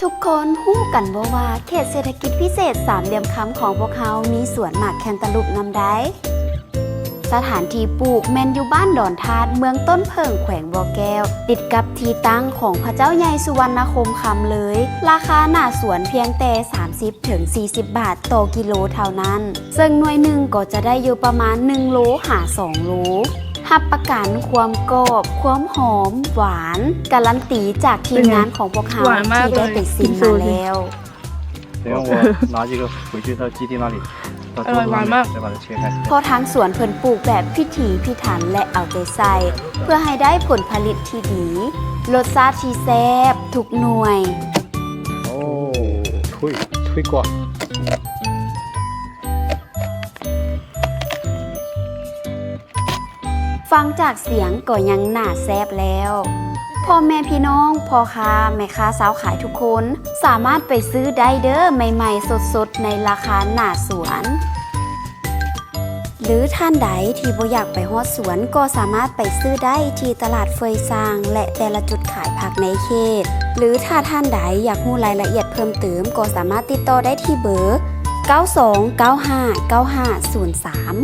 ທຸກຄົນຮູ້ກັນບໍ່ວ່າ ເຂດເສດຖະກິດພິເສດສາມຫຼ່ຽມຄຳຂອງພວກເຮົາມີສວນໝາກແຄນຕາລູບນຳໄດ້? ສະຖານທີ່ປູກແມ່ນຢູ່ບ້ານດອນທາດ ເມືອງຕົ້ນເຜິ້ງ ແຂວງບໍ່ແກ້ວ ຕິດກັບທີ່ຕັ້ງຂອງພະເຈົ້າໃຫຍ່ສຸວັນນະຄົມຄຳເລີຍ. ລາຄາໜ້າສວນພຽງແຕ່ສາມສິບເຖິງສີ່ສິບບາດຕໍ່ກິໂລເທົ່ານັ້ນ, ເຊິ່ງໜ່ວຍໜຶ່ງກໍຈະໄດ້ຢູ່ປະມານໜຶ່ງໂລຫາສອງໂລ. ຮັບປະກັນຄວາມກອບ, ຄວາມຫອມ, ຫວານ, ກາລັນຕີຈາກທີມງານຂອງພວກເຮົາ ທີ່ໄດ້ໄປຊິມມາແລ້ວ. 等我拿这个回去，到基地那里，到桌子上面，再把它切开。 ເພາະທາງສວນເພິ່ນປູກແບບພິຖີພິຖັນ ແລະ ເອົາໃຈໃສ່ ເພື່ອໃຫ້ໄດ້ຜົນຜະລິດທີ່ດີ, ລົດຊາດທີ່ແຊບທຸກໜ່ວຍ. 哦，推，推广。 ຟັງຈາກສຽງກໍຍັງໜ້າແຊບແລ້ວ. ພໍ່ແມ່ພີ່ນ້ອງ, ພໍ່ຄ້າ, ແມ່ຄ້າຊາວຂາຍທຸກຄົນ ສາມາດໄປຊື້ໄດ້ເດີ້ ໃໝ່ໆສົດໆ ໃນລາຄາໜ້າສວນ. ຫຼືທ່ານໃດທີ່ບໍ່ຢາກໄປຮອດສວນ ກໍສາມາດໄປຊື້ໄດ້ທີ່ຕະຫຼາດເຟີຍຊາງ ແລະ ແຕ່ລະຈຸດຂາຍຜັກໃນເຂດ. ຫຼືຖ້າທ່ານໃດຢາກຮູ້ລາຍລະອຽດເພີ່ມເຕີມ ກໍສາມາດຕິດຕໍ່ໄດ້ທີ່ເບີ ເກົ້າສອງເກົ້າຫ້າເກົ້າຫ້າສູນສາມ.